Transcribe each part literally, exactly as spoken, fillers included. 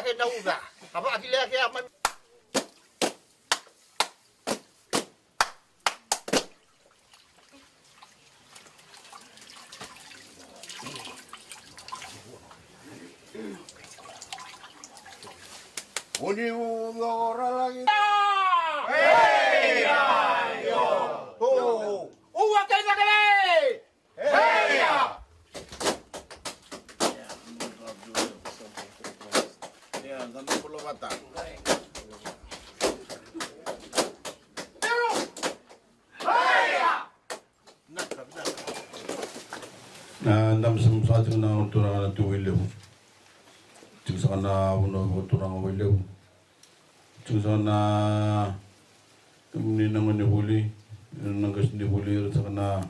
E na uca. A vakilea ke a mami. Oni uca o ralagi. Hey, ayo. O, o, o, wa kai na kale. Heia! Na dabe sa tiko na turaga na tu Wailevu. Tiko saka na vanua vakaturaga Wailevu. Tiko saka na kemuni na gone vuli, na qasenivuli, ira saka na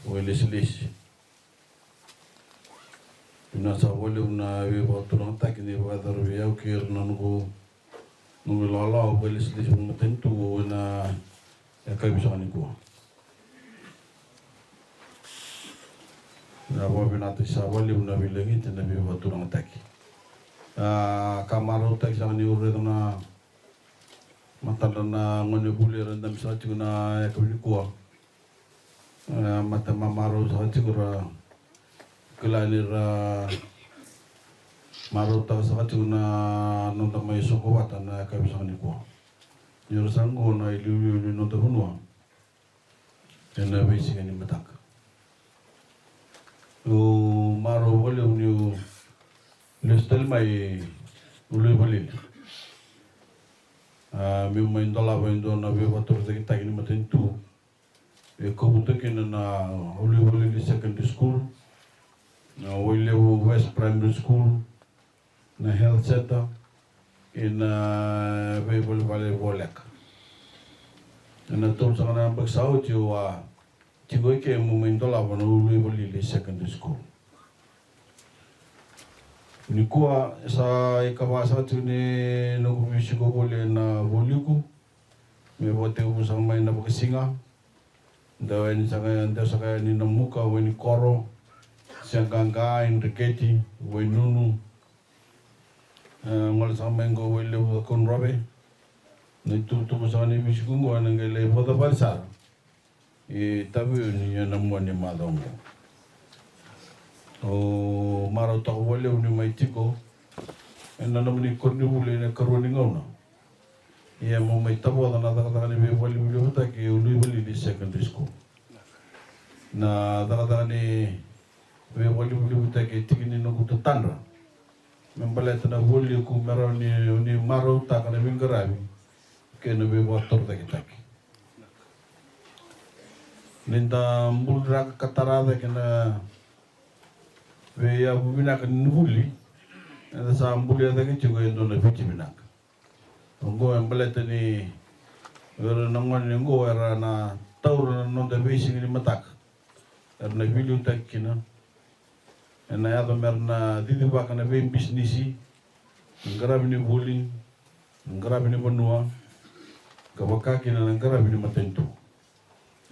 vakailesilesi. Vinaka saka vakalevu na veivakaturagataki ni vakayacora vei au kei ira na noqu, noqu ilawalawa vakailesilesi vakamatanitu ena yakavi saka nikua. Na vakavinakataki saka vakalevu na veilagiti na veivakaturagataki. A, ka marautaki saka niu raica na matadra na gone vuli era dabe saka tiko na yakavi nikua. E, mata mamarau saka tiko ra kila ni ra marautaka saka tiko na noda mai soqo vata na yakavi saka nikua. Ni ra sa qo na iliuliu ni noda vanua. Ena veisiga ni mataka. Au marau vakalevu niu lesu tale mai Uluivalili. A, meu mai dolava e dua na veivakatorocaketaki ni matanitu. E kovuta kina na Uluivalili Secondary School, na Wailevu West Primary School, na health centre, ina veivalevale voleka. Ena tolu saka na yabaki sa oti au a tiko eke meu mai dolava na Uluivalili Secondary School. Nikua sa ikava saka tiko ni noqu veisiko voli ena voliku, me vakatekivu saka mai na vakasiga. Dau yani saka, dau saka yani Namuka, Wainikoru, Seaqaqa, Idreketi, Wainunu. E, gole saka mai qo Wailevu, Cakaudrove. Na ituvatuva saka ni veisiko qo ena qai lai vakacavara sara i Taveuni ena mua ni macawa qo. Au marautaka vakalevu niu mai tiko ena nomuni koronivuli ena ikarua ni gauna. Ia meu mai tavoca na cakacaka ni veivakalevulevutaki e Uluivalili Secondary School. Na cakacaka ni veivakalevulevutaki e tiki ni noqu tatadra me baleta na voliku me rawa ni, ni marautaka na veiqaravi kei na veivakatorocaketaki. Ni da buliraka ka tara cake na veiyavu vinaka ni vuli, eda sa bulia cake tiko e dua na Viti vinaka. Oqo e baleta ni o ira na gone oqo era na taura na noda veisiga ni mataka. Era na veiliutaki kina. Ena yaco mera na cicivaka na veibisinisi, na qaravi ni vuli, na qaravi ni vanua, ka vaka kina na qaravi ni matanitu.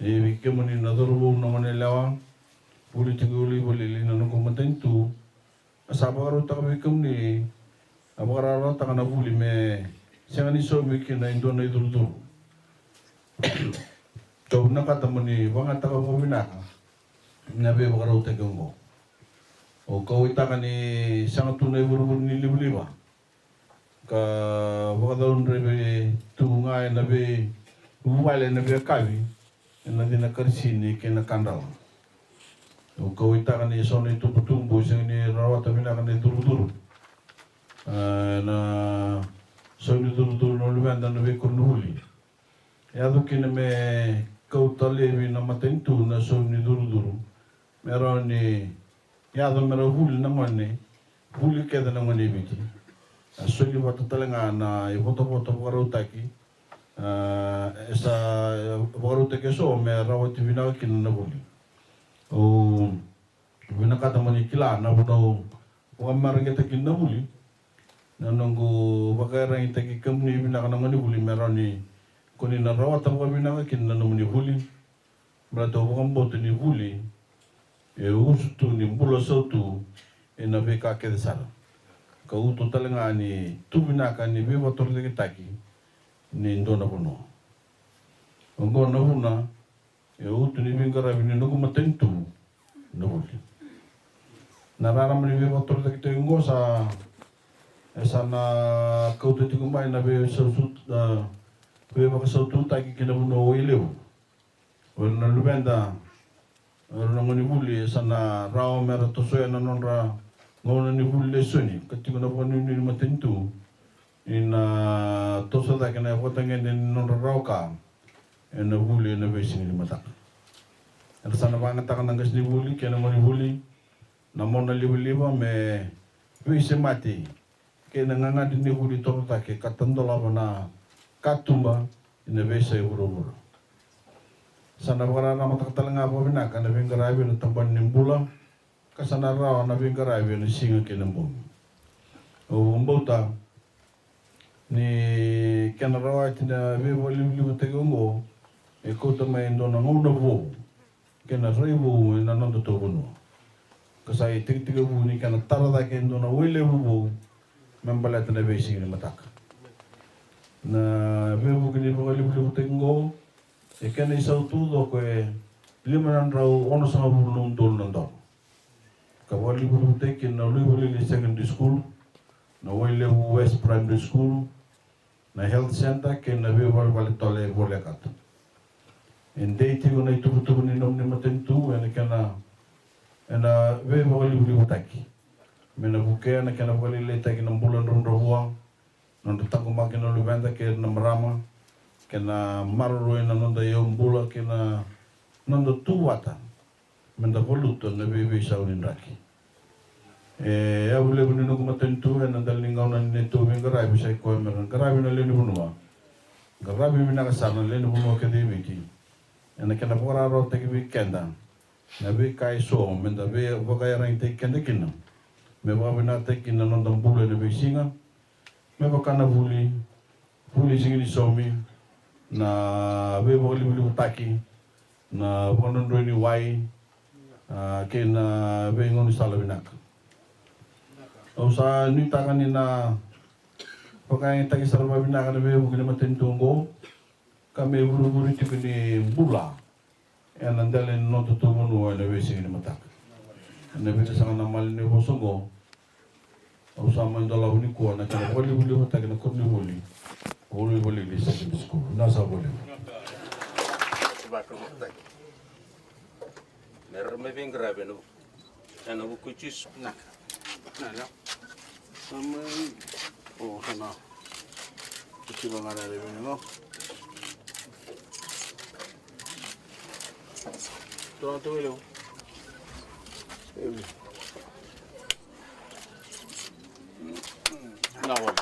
Ia vei kemuni na cauravou, na goneyalewa, vuli tiko e Uluivalili, na noqu matanitu, a sa vakarautaka vei kemuni, a vakarautaka na vuli me sega ni saumi kina e dua na icurucuru. Kau vinakata mo ni vakayagataka vakavinaka na veivakarautaki oqo. Au kauwaitaka ni sega tu na ivurevure ni livaliva ka vakacaudrevi tu ga ena veivuvale ena veiyakavi, ena cina karisini kei na kadrala. Au kauwaitaka ni so na itubutubu e sega ni rawata vinaka na icurucuru. A, na sau ni curucuru na luveda na veikoronivuli. E yaco kina me kauta laivi na matanitu na sau ni curucuru me rawa ni yaco me ra vuli na gone, vuli kece na gone e Viti. A soli vata tale ga na ivotavota vakarautaki, a, e sa vakarautaki eso me rawati vinaka kina na vuli. Au vinakata mo ni kila na vanua au vakamareqeta kina na vuli. Na noqu vakaiyaragitaki kemuni vinaka na gonevuli me rawa ni ko ni na rawata vakavinaka kina na nomuni vuli. Baleta au vakabauta ni vuli e usutu ni bula sautu ena veika kece sara. ka uto tale ga ni tu vinaka ni veivakatorocaketaki ni dua na vanua. Oqo na vuna e uto ni veiqaravi ni noqu matanitu na vuli. Na rarama ni veivakatorocaketaki oqo sa, e sa na kauta tiko mai na veisausu-, a, veivakasaututaki ki na vanua o Wailevu. O ira na luveda, o ira na gonevuli, e sa na rawa me ra tosoya na nodra gauna ni vuli lesoni, ka tiko na vakanuinui ni matanitu ni na toso cake na ivakatagede ni nodra rawa ka ena vuli ena veisiga ni mataka. Era sa na vakayagataka na qasenivuli kei na gonevuli na mona livaliva me veisemati kei na gagadre ni vuli torocake ka tadolava na katuba ena veiyasai vuravura. Sa na vakararamataka tale ga vakavinaka na veiqaravi ena tabana ni bula, ka sa na rawa na veiqaravi ena siga kei na bogi. Au vakabauta ni kena rawati na veivakalivalivataki oqo e kauta mai e dua na gauna vou kei na rai vou ena nodatou vanua. Ka sa itekitekivu ni kena tara cake e dua na Wailevu vou me baleta na veisiga ni mataka. Na veivuke ni vakalivalivataki oqo e kena isau taucoko e lima na drau onosagavulu na udolu na dola. Ka vakalivalivataki kina na Luivaliili Secondary School, na Wailevu West Primary School, na Health Centre kei na veivalevale tale e volekata. E dei tiko na ituvatuva ni nomuni matanitu ena kena, ena veivakalivalivataki me na vukea na kena vakalailaitaki na bula dravudravua, noda taqomaki na luveda kei na marama, kei na maroroi na noda iyaubula kei na noda tu vata me da valuta na veiveisau ni draki. E yavu levu ni noqu matanitu ena dela ni gauna ni neitou veiqaravi sa i koya me ra qaravi na lewe ni vanua, qaravi vinaka sara na lewe ni vanua kece e Viti ena kena vakararawataki vei keda na veika eso me da vei-, vakaiyaragitaki keda kina me vakavinakataki kina na noda bula ena veisiga, me vaka na vuli, vuli siga ni saumi, na veivakalivalivataki, na vakadrodroi ni wai, a, kei na veigaunisala vinaka. Au sa nuitaka ni na vakayagataki sara vakavinaka na veivuke ni matanitu oqo ka me ivurevure tiko ni bula ena dela ni nodatou vanua ena veisiga ni mataka. Ena veitasaga na malanivosa oqo, au sa mai dolava nikua na kena vakalivalivataki na koronivuli o Luivaliili Secondary School. Na sa voli. Vakalivalivataki. Me ra mai veiqaravi ena vuku i Jisu. Na. Na, na. Sa mai. O, sa na. Tika ga na levu ni no. Tou, tou, tou. Na, voli.